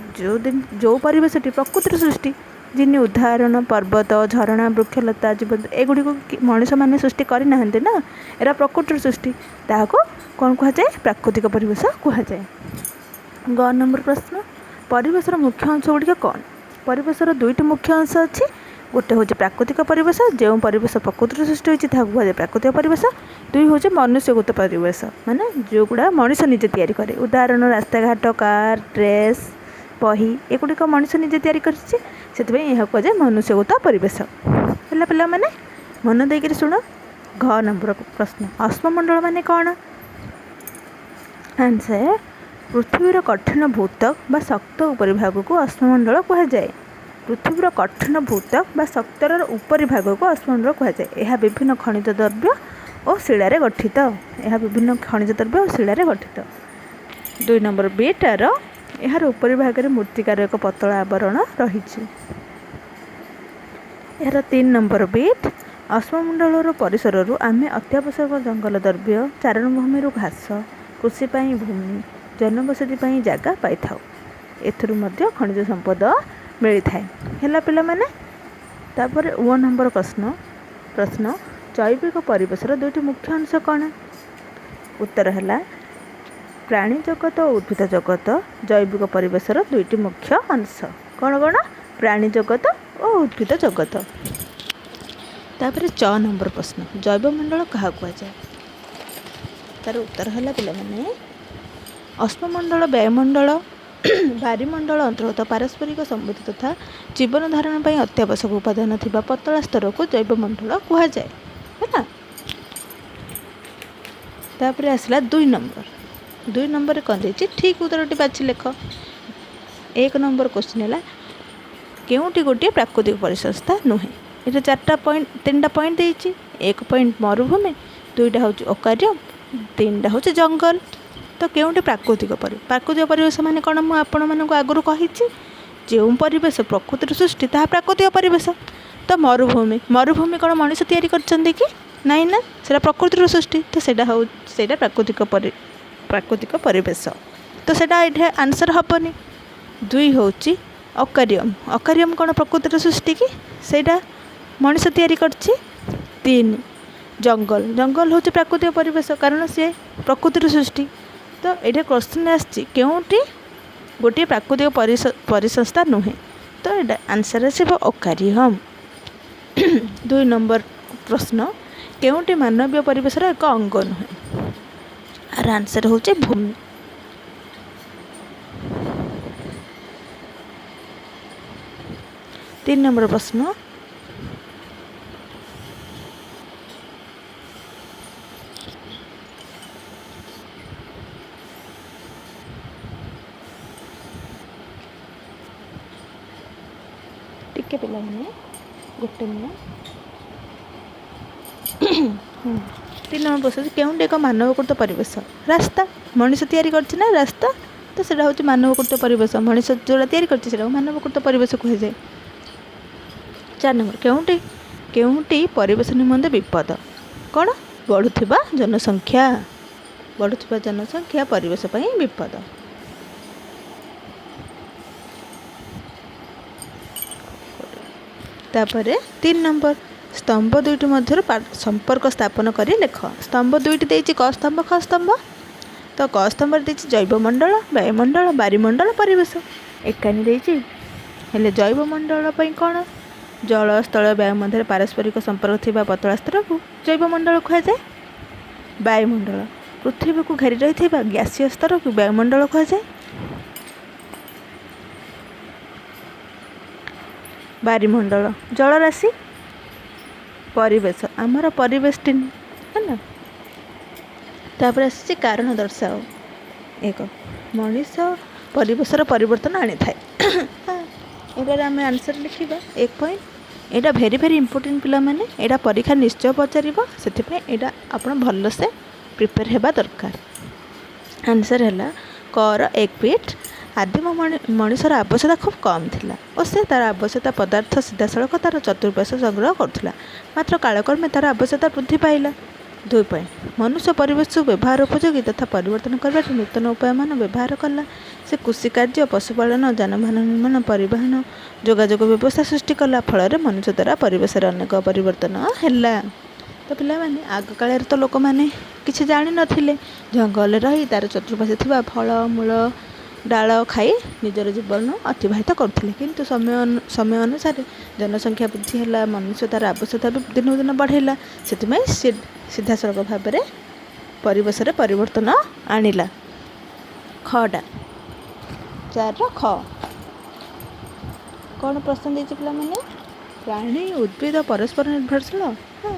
ଯେଉଁ ପରିବେଶଟି ପ୍ରକୃତିରୁ ସୃଷ୍ଟି, ଯେମିତି ଉଦାହରଣ ପର୍ବତ, ଝରଣା, ବୃକ୍ଷଲତା, ଜୀବଜନ୍ତୁ, ଏଗୁଡ଼ିକୁ ମଣିଷମାନେ ସୃଷ୍ଟି କରିନାହାନ୍ତି ନା, ଏରା ପ୍ରକୃତିରୁ ସୃଷ୍ଟି। ତାହାକୁ କ'ଣ କୁହାଯାଏ? ପ୍ରାକୃତିକ ପରିବେଶ କୁହାଯାଏ। ଗ ନମ୍ବର ପ୍ରଶ୍ନ, ପରିବେଶର ମୁଖ୍ୟ ଅଂଶ ଗୁଡ଼ିକ କ'ଣ? ପରିବେଶର ଦୁଇଟି ମୁଖ୍ୟ ଅଂଶ ଅଛି। ଗୋଟେ ହେଉଛି ପ୍ରାକୃତିକ ପରିବେଶ। ଯେଉଁ ପରିବେଶ ପ୍ରକୃତିରୁ ସୃଷ୍ଟି ହୋଇଛି, ତାହାକୁ କୁହାଯାଏ ପ୍ରାକୃତିକ ପରିବେଶ। ଦୁଇ ହେଉଛି ମନୁଷ୍ୟକୃତ ପରିବେଶ, ମାନେ ଯେଉଁଗୁଡ଼ା ମଣିଷ ନିଜେ ତିଆରି କରେ। ଉଦାହରଣ ରାସ୍ତାଘାଟ, କାର୍, ଡ୍ରେସ୍, ବହି, ଏଗୁଡ଼ିକ ମଣିଷ ନିଜେ ତିଆରି କରିଛି। ସେଥିପାଇଁ ଏହାକୁ କୁହାଯାଏ ମନୁଷ୍ୟକୃତ ପରିବେଶ। ହେଲା ପିଲାମାନେ, ମନ ଦେଇକରି ଶୁଣ। ଘ ନମ୍ବର ପ୍ରଶ୍ନ, ଅଶ୍ମମଣ୍ଡଳ ମାନେ କ'ଣ? ଆନ୍ସର୍, ପୃଥିବୀର କଠିନ ଭୂତ୍ୱକ ବା ଶକ୍ତ ଉପରିଭାଗକୁ ଅଶ୍ମମଣ୍ଡଳ କୁହାଯାଏ। ପୃଥିବୀର କଠିନ ଭୂତ୍ୱକ ବା ଶକ୍ତର ଉପରିଭାଗକୁ ଅଶ୍ମମଣ୍ଡଳ କୁହାଯାଏ। ଏହା ବିଭିନ୍ନ ଖଣିଜ ଦ୍ରବ୍ୟ ଓ ଶିଳାରେ ଗଠିତ। ଏହା ବିଭିନ୍ନ ଖଣିଜ ଦ୍ରବ୍ୟ ଓ ଶିଳାରେ ଗଠିତ। 2 ନମ୍ବର ବିଟାର, ଏହାର ଉପରିଭାଗରେ ମୃତ୍ତିକାର ଏକ ପତଳା ଆବରଣ ରହିଛି। ଏହାର 3 ନମ୍ବର ବିଟ୍, ଅଶ୍ମମଣ୍ଡଳର ପରିସରରୁ ଆମେ ଅତ୍ୟାବଶ୍ୟକ ଜଙ୍ଗଲ ଦ୍ରବ୍ୟ, ଚାରଣଭୂମିରୁ ଘାସ, କୃଷି ପାଇଁ ଭୂମି, ଜନବସତି ପାଇଁ ଜାଗା ପାଇଥାଉ। ଏଥିରୁ ମଧ୍ୟ ଖଣିଜ ସମ୍ପଦ ମିଳିଥାଏ। ହେଲା ପିଲାମାନେ? ତାପରେ ଓ ନମ୍ବର ପ୍ରଶ୍ନ, ଜୈବିକ ପରିବେଶର ଦୁଇଟି ମୁଖ୍ୟ ଅଂଶ କ'ଣ? ଉତ୍ତର ହେଲା, ପ୍ରାଣୀ ଜଗତ ଓ ଉଦ୍ଭିଦ ଜଗତ ଜୈବିକ ପରିବେଶର ଦୁଇଟି ମୁଖ୍ୟ ଅଂଶ। କ'ଣ କ'ଣ? ପ୍ରାଣୀ ଜଗତ ଓ ଉଦ୍ଭିଦ ଜଗତ। ତାପରେ ଚ ନମ୍ବର ପ୍ରଶ୍ନ, ଜୈବମଣ୍ଡଳ କାହାକୁ କୁହାଯାଏ? ତାର ଉତ୍ତର ହେଲା ପିଲାମାନେ, ଅଶ୍ମମଣ୍ଡଳ ବାୟୁମଣ୍ଡଳ ବାରିମଣ୍ଡଳ ଅନ୍ତର୍ଗତ ପାରସ୍ପରିକ ସମୃଦ୍ଧି ତଥା ଜୀବନ ଧାରଣ ପାଇଁ ଅତ୍ୟାବଶ୍ୟକ ଉପାଦାନ ଥିବା ପତଳା ସ୍ତରକୁ ଜୈବମଣ୍ଡଳ କୁହାଯାଏ। ହେଲା? ତାପରେ ଆସିଲା 2 ନମ୍ବର। 2 ନମ୍ବରରେ କ'ଣ ଦେଇଛି? ଠିକ୍ ଉତ୍ତରଟି ବାଛି ଲେଖ। 1 ନମ୍ବର କୋଶ୍ଚିନ୍ ହେଲା, କେଉଁଟି ଗୋଟିଏ ପ୍ରାକୃତିକ ପରିସଂସ୍ଥା ନୁହେଁ? ଏଠି ଚାରିଟା ପଏଣ୍ଟ, ତିନିଟା ପଏଣ୍ଟ ଦେଇଛି। 1 ପଏଣ୍ଟ ମରୁଭୂମି, 2ଟା ହେଉଛି ଅକାରିୟମ, 3ଟା ହେଉଛି ଜଙ୍ଗଲ। ତ କେଉଁଟି ପ୍ରାକୃତିକ ପରିବେଶ ମାନେ କ'ଣ? ମୁଁ ଆପଣମାନଙ୍କୁ ଆଗରୁ କହିଛି, ଯେଉଁ ପରିବେଶ ପ୍ରକୃତିରୁ ସୃଷ୍ଟି, ତାହା ପ୍ରାକୃତିକ ପରିବେଶ। ତ ମରୁଭୂମି କ'ଣ ମଣିଷ ତିଆରି କରିଛନ୍ତି କି? ନାଇଁ ନା, ସେଇଟା ପ୍ରକୃତିରୁ ସୃଷ୍ଟି। ତ ସେଇଟା ପ୍ରାକୃତିକ ପରିବେଶ। ତ ସେଇଟା ଏଇଠି ଆନ୍ସର୍ ହେବନି। 2 ହେଉଛି ଅକାରିୟମ। ଅକାରିୟମ କ'ଣ ପ୍ରକୃତିର ସୃଷ୍ଟି କି? ସେଇଟା ମଣିଷ ତିଆରି କରିଛି। 3 ଜଙ୍ଗଲ। ଜଙ୍ଗଲ ହେଉଛି ପ୍ରାକୃତିକ ପରିବେଶ, କାରଣ ସିଏ ପ୍ରକୃତିରୁ ସୃଷ୍ଟି। ତ ଏଇଟା କ୍ୱେଶ୍ଚିନ୍ ଆସିଛି, କେଉଁଟି ଗୋଟିଏ ପ୍ରାକୃତିକ ପରିସଂସ୍ଥା ନୁହେଁ? ତ ଏଇଟା ଆନ୍ସର୍ ଆସିବ ଅକାରିୟମ। 2 ନମ୍ବର ପ୍ରଶ୍ନ, କେଉଁଟି ମାନବୀୟ ପରିବେଶର ଏକ ଅଙ୍ଗ ନୁହେଁ? ଆର ଆନ୍ସର୍ ହେଉଛି ଭୂମି। 3 ନମ୍ବର ପ୍ରଶ୍ନ, ଟିକେ ପିଲାମାନେ, ଗୋଟେ ମିନିଟ୍। 3 ନମ୍ବର ପ୍ରଶ୍ନ, କେଉଁଟି ଏକ ମାନବକୃତ ପରିବେଶ? ରାସ୍ତା। ମଣିଷ ତିଆରି କରିଛି ନା ରାସ୍ତା, ତ ସେଇଟା ହେଉଛି ମାନବକୃତ ପରିବେଶ। ମଣିଷ ଯେଉଁଟା ତିଆରି କରିଛି, ସେଇଟାକୁ ମାନବକୃତ ପରିବେଶ କୁହାଯାଏ। 4 ନମ୍ବର, କେଉଁଟି ପରିବେଶ ନିମନ୍ତେ ବିପଦ? କ'ଣ? ବଢ଼ୁଥିବା ଜନସଂଖ୍ୟା। ବଢ଼ୁଥିବା ଜନସଂଖ୍ୟା ପରିବେଶ ପାଇଁ ବିପଦ। ତାପରେ 3 ନମ୍ବର, ସ୍ତମ୍ଭ ଦୁଇଟି ମଧ୍ୟରୁ ସମ୍ପର୍କ ସ୍ଥାପନ କରି ଲେଖ। ସ୍ତମ୍ଭ ଦୁଇଟି ଦେଇଛି, କ ସ୍ତମ୍ଭ, ଖ ସ୍ତମ୍ଭ। ତ କ ସ୍ତମ୍ଭରେ ଦେଇଛି ଜୈବମଣ୍ଡଳ, ବାୟୁମଣ୍ଡଳ, ବାରିମଣ୍ଡଳ, ପରିବେଶ। ଏକାନି ଦେଇଛି। ହେଲେ ଜୈବମଣ୍ଡଳ ପାଇଁ କ'ଣ? ଜଳ, ସ୍ଥଳ, ବାୟୁ ମଧ୍ୟରେ ପାରସ୍ପରିକ ସମ୍ପର୍କ ଥିବା ପତଳା ସ୍ତରକୁ ଜୈବମଣ୍ଡଳ କୁହାଯାଏ। ବାୟୁମଣ୍ଡଳ, ପୃଥିବୀକୁ ଘେରି ରହିଥିବା ଗ୍ୟାସୀୟ ସ୍ତରକୁ ବାୟୁମଣ୍ଡଳ କୁହାଯାଏ। ବାରିମଣ୍ଡଳ ଜଳରାଶି। ପରିବେଶ ଆମର ପରିବେଶଟି ହେଲା। ତାପରେ ଆସିଛି କାରଣ ଦର୍ଶାଅ। 1, ମଣିଷ ପରିବେଶର ପରିବର୍ତ୍ତନ ଆଣିଥାଏ। ଏଇଟାରେ ଆମେ ଆନ୍ସର୍ ଲେଖିବା 1 ପଏଣ୍ଟ। ଏଇଟା ଭେରି ଭେରି ଇମ୍ପୋର୍ଟାଣ୍ଟ ପିଲାମାନେ, ଏଇଟା ପରୀକ୍ଷା ନିଶ୍ଚୟ ପଚାରିବ। ସେଥିପାଇଁ ଏଇଟା ଆପଣ ଭଲସେ ପ୍ରିପେୟାର ହେବା ଦରକାର। ଆନ୍ସର୍ ହେଲା କର 1 ପଏଣ୍ଟ, ଆଦିମ ମଣିଷର ଆବଶ୍ୟକତା ଖୁବ୍ କମ୍ ଥିଲା ଓ ସେ ତା'ର ଆବଶ୍ୟକତା ପଦାର୍ଥ ସିଧାସଳଖ ତା'ର ଚତୁଃପାର୍ଶ୍ୱ ସଂଗ୍ରହ କରୁଥିଲା। ମାତ୍ର କାଳକ୍ରମେ ତା'ର ଆବଶ୍ୟକତା ବୃଦ୍ଧି ପାଇଲା। 2 ପଏଣ୍ଟ, ମନୁଷ୍ୟ ପରିବେଶକୁ ବ୍ୟବହାର ଉପଯୋଗୀ ତଥା ପରିବର୍ତ୍ତନ କରିବାର ନୂତନ ଉପାୟମାନ ବ୍ୟବହାର କଲା। ସେ କୃଷି କାର୍ଯ୍ୟ, ପଶୁପାଳନ, ଯାନବାହନ ନିର୍ମାଣ, ପରିବହନ, ଯୋଗାଯୋଗ ବ୍ୟବସ୍ଥା ସୃଷ୍ଟି କଲା। ଫଳରେ ମନୁଷ୍ୟ ଦ୍ୱାରା ପରିବେଶରେ ଅନେକ ପରିବର୍ତ୍ତନ ହେଲା। ତ ପିଲାମାନେ, ଆଗକାଳରେ ତ ଲୋକମାନେ କିଛି ଜାଣିନଥିଲେ। ଜଙ୍ଗଲରେ ରହି ତା'ର ଚତୁଃପାର୍ଶ୍ୱରେ ଥିବା ଫଳ ମୂଳ, ଡାଳ ଖାଇ ନିଜର ଜୀବନ ଅତିବାହିତ କରୁଥିଲେ। କିନ୍ତୁ ସମୟ ଅନୁସାରେ ଜନସଂଖ୍ୟା ବୃଦ୍ଧି ହେଲା, ମନୁଷ୍ୟ ତା'ର ଆବଶ୍ୟକତା ବି ଦିନକୁ ଦିନ ବଢ଼େଇଲା। ସେଥିପାଇଁ ସେ ସିଧାସଳଖ ଭାବରେ ପରିବେଶରେ ପରିବର୍ତ୍ତନ ଆଣିଲା। ଖଟା 4ର ଖ କ'ଣ ପ୍ରଶ୍ନ ଦେଇଛି ପିଲାମାନେ? ପ୍ରାଣୀ ଉଦ୍ଭିଦ ପରସ୍ପର ନିର୍ଭରଶୀଳ। ହଁ,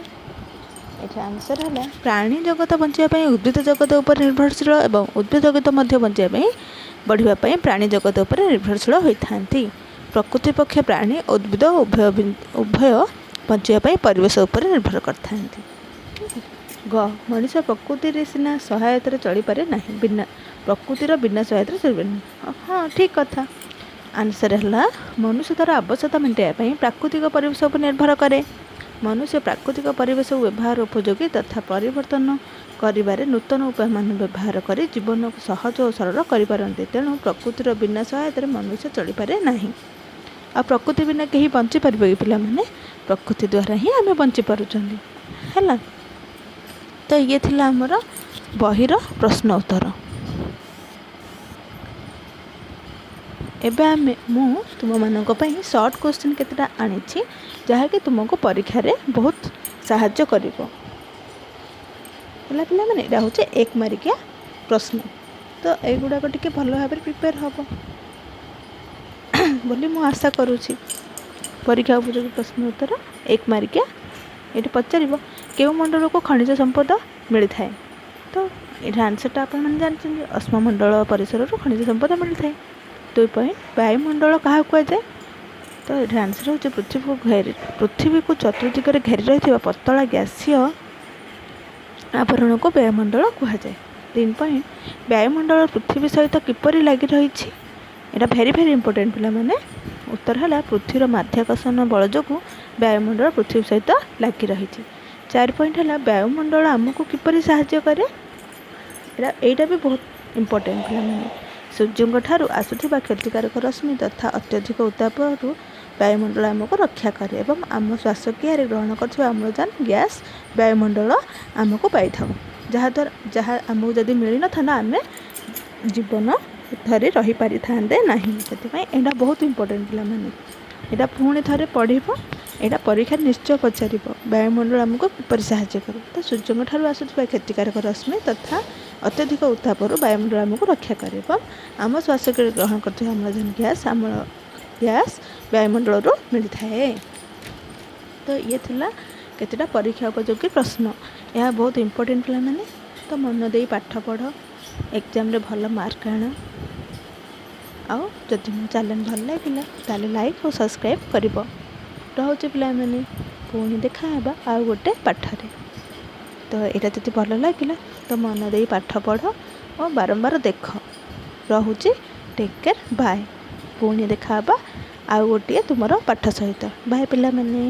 ଏଠି ଆନ୍ସର୍ ହେଲା, ପ୍ରାଣୀ ଜଗତ ବଞ୍ଚିବା ପାଇଁ ଉଦ୍ଭିଦ ଜଗତ ଉପରେ ନିର୍ଭରଶୀଳ ଏବଂ ଉଦ୍ଭିଦ ଜଗତ ମଧ୍ୟ ବଞ୍ଚିବା ପାଇଁ, ବଢ଼ିବା ପାଇଁ ପ୍ରାଣୀ ଜଗତ ଉପରେ ନିର୍ଭରଶୀଳ ହୋଇଥାନ୍ତି। ପ୍ରକୃତି ପକ୍ଷେ ପ୍ରାଣୀ ଉଦ୍ଭିଦ ଉଭୟ ଉଭୟ ବଞ୍ଚିବା ପାଇଁ ପରିବେଶ ଉପରେ ନିର୍ଭର କରିଥାନ୍ତି। ଗ, ମଣିଷ ପ୍ରକୃତିରେ ସିନା ସହାୟତାରେ ଚଳିପାରେ ନାହିଁ, ବିନା ପ୍ରକୃତିର ବିନା ସହାୟତାରେ ଚଳିପାରେ ନାହିଁ। ହଁ, ଠିକ୍ କଥା। ଆନ୍ସର୍ ହେଲା, ମନୁଷ୍ୟ ତା'ର ଆବଶ୍ୟକତା ମେଣ୍ଟାଇବା ପାଇଁ ପ୍ରାକୃତିକ ପରିବେଶ ଉପରେ ନିର୍ଭର କରେ। ମନୁଷ୍ୟ ପ୍ରାକୃତିକ ପରିବେଶକୁ ବ୍ୟବହାର ଉପଯୋଗୀ ତଥା ପରିବର୍ତ୍ତନ କରିବାରେ ନୂତନ ଉପାୟମାନ ବ୍ୟବହାର କରି ଜୀବନକୁ ସହଜ ଓ ସରଳ କରିପାରନ୍ତି। ତେଣୁ ପ୍ରକୃତିର ବିନା ସହାୟତାରେ ମନୁଷ୍ୟ ଚଳିପାରେ ନାହିଁ। ଆଉ ପ୍ରକୃତି ବିନା କେହି ବଞ୍ଚିପାରିବ କି ପିଲାମାନେ? ପ୍ରକୃତି ଦ୍ୱାରା ହିଁ ଆମେ ବଞ୍ଚିପାରୁଛନ୍ତି। ହେଲା ତ, ଇଏ ଥିଲା ଆମର ବହିର ପ୍ରଶ୍ନ ଉତ୍ତର। ଏବେ ମୁଁ ତୁମମାନଙ୍କ ପାଇଁ ସର୍ଟ କୋଶ୍ଚିନ୍ କେତେଟା ଆଣିଛି, ଯାହାକି ତୁମକୁ ପରୀକ୍ଷାରେ ବହୁତ ସାହାଯ୍ୟ କରିବ। ହେଲା ପିଲାମାନେ, ଏଇଟା ହେଉଛି 1 ମାରିକିଆ ପ୍ରଶ୍ନ। ତ ଏଇଗୁଡ଼ାକ ଟିକେ ଭଲ ଭାବରେ ପ୍ରିପେୟାର ହେବ ବୋଲି ମୁଁ ଆଶା କରୁଛି। ପରୀକ୍ଷା ଉପଯୋଗୀ ପ୍ରଶ୍ନ ଉତ୍ତର 1 ମାରିକିଆ। ଏଇଠି ପଚାରିବ, କେଉଁ ମଣ୍ଡଳକୁ ଖଣିଜ ସମ୍ପଦ ମିଳିଥାଏ? ତ ଏଇଠି ଆନ୍ସର୍ଟା ଆପଣମାନେ ଜାଣିଛନ୍ତି, ଅଶ୍ମମଣ୍ଡଳ ପରିସରରୁ ଖଣିଜ ସମ୍ପଦ ମିଳିଥାଏ। 2 ପଏଣ୍ଟ, ବାୟୁମଣ୍ଡଳ କାହାକୁ କୁହାଯାଏ? ତ ଏଠି ଆନ୍ସର୍ ହେଉଛି, ପୃଥିବୀକୁ ଚତୁର୍ଦିଗରେ ଘେରି ରହିଥିବା ପତଳା ଗ୍ୟାସୀୟ ଆବରଣକୁ ବାୟୁମଣ୍ଡଳ କୁହାଯାଏ। 3 ପଏଣ୍ଟ, ବାୟୁମଣ୍ଡଳ ପୃଥିବୀ ସହିତ କିପରି ଲାଗି ରହିଛି? ଏଇଟା ଭେରି ଭେରି ଇମ୍ପୋର୍ଟାଣ୍ଟ ପିଲାମାନେ। ଉତ୍ତର ହେଲା, ପୃଥିବୀର ମାଧ୍ୟାକର୍ଷଣ ବଳ ଯୋଗୁଁ ବାୟୁମଣ୍ଡଳ ପୃଥିବୀ ସହିତ ଲାଗି ରହିଛି। 4 ପଏଣ୍ଟ ହେଲା, ବାୟୁମଣ୍ଡଳ ଆମକୁ କିପରି ସାହାଯ୍ୟ କରେ? ଏଇଟା ବି ବହୁତ ଇମ୍ପୋର୍ଟାଣ୍ଟ ପିଲାମାନେ। ସୂର୍ଯ୍ୟଙ୍କ ଠାରୁ ଆସୁଥିବା କ୍ଷତିକାରକ ରଶ୍ମି ତଥା ଅତ୍ୟଧିକ ଉତ୍ତାପରୁ ବାୟୁମଣ୍ଡଳ ଆମକୁ ରକ୍ଷା କରେ ଏବଂ ଆମ ଶ୍ୱାସକ୍ରିୟାରେ ଗ୍ରହଣ କରୁଥିବା ଅମ୍ଳଜାନ ଗ୍ୟାସ୍ ବାୟୁମଣ୍ଡଳ ଆମକୁ ପାଇଥାଉ, ଯାହାଦ୍ୱାରା ଯାହା ଆମକୁ ଯଦି ମିଳିନଥାନ୍ତା, ଆମେ ଜୀବନ ଧରି ରହିପାରିଥାନ୍ତେ ନାହିଁ। ସେଥିପାଇଁ ଏଇଟା ବହୁତ ଇମ୍ପୋର୍ଟାଣ୍ଟ ପିଲାମାନେ। ଏଇଟା ପୁଣି ଥରେ ପଢ଼ିବ, ଏଇଟା ପରୀକ୍ଷାରେ ନିଶ୍ଚୟ ପଚାରିବ। ବାୟୁମଣ୍ଡଳ ଆମକୁ କିପରି ସାହାଯ୍ୟ କରେ? ତ ସୂର୍ଯ୍ୟଙ୍କ ଠାରୁ ଆସୁଥିବା କ୍ଷତିକାରକ ରଶ୍ମି ତଥା ଅତ୍ୟଧିକ ଉତ୍ତାପରୁ ବାୟୁମଣ୍ଡଳ ଆମକୁ ରକ୍ଷା କରେ ଏବଂ ଆମ ଶ୍ୱାସକ୍ରିୟାରେ ଗ୍ରହଣ କରୁଥିବା ଅମ୍ଳଜାନ ଗ୍ୟାସ୍, ଆମର ଗ୍ୟାସ୍ ବାୟୁମଣ୍ଡଳରୁ ମିଳିଥାଏ। ତ ଇଏ ଥିଲା କେତେଟା ପରୀକ୍ଷା ଉପଯୋଗୀ ପ୍ରଶ୍ନ। ଏହା ବହୁତ ଇମ୍ପୋର୍ଟାଣ୍ଟ ପିଲାମାନେ। ତ ମନ ଦେଇ ପାଠ ପଢ଼, ଏକ୍ଜାମ୍ରେ ଭଲ ମାର୍କ ଆଣ। ଆଉ ଯଦି ମୋ ଚ୍ୟାନେଲ୍ ଭଲ ଲାଗିଲା, ତାହେଲେ ଲାଇକ୍ ଓ ସବସ୍କ୍ରାଇବ୍ କରିବ। ରହୁଛି ପିଲାମାନେ, ପୁଣି ଦେଖାହେବା ଆଉ ଗୋଟେ ପାଠରେ। ତ ଏଇଟା ଯଦି ଭଲ ଲାଗିଲା ତ ମନ ଦେଇ ପାଠ ପଢ଼ ଓ ବାରମ୍ବାର ଦେଖ। ରହୁଛି, ଟେକ୍ କେୟାର, ବାଏ। ପୁଣି ଦେଖାହେବା ଆଉ ଗୋଟିଏ ତୁମର ପାଠ ସହିତ। ବାଏ ପିଲାମାନେ।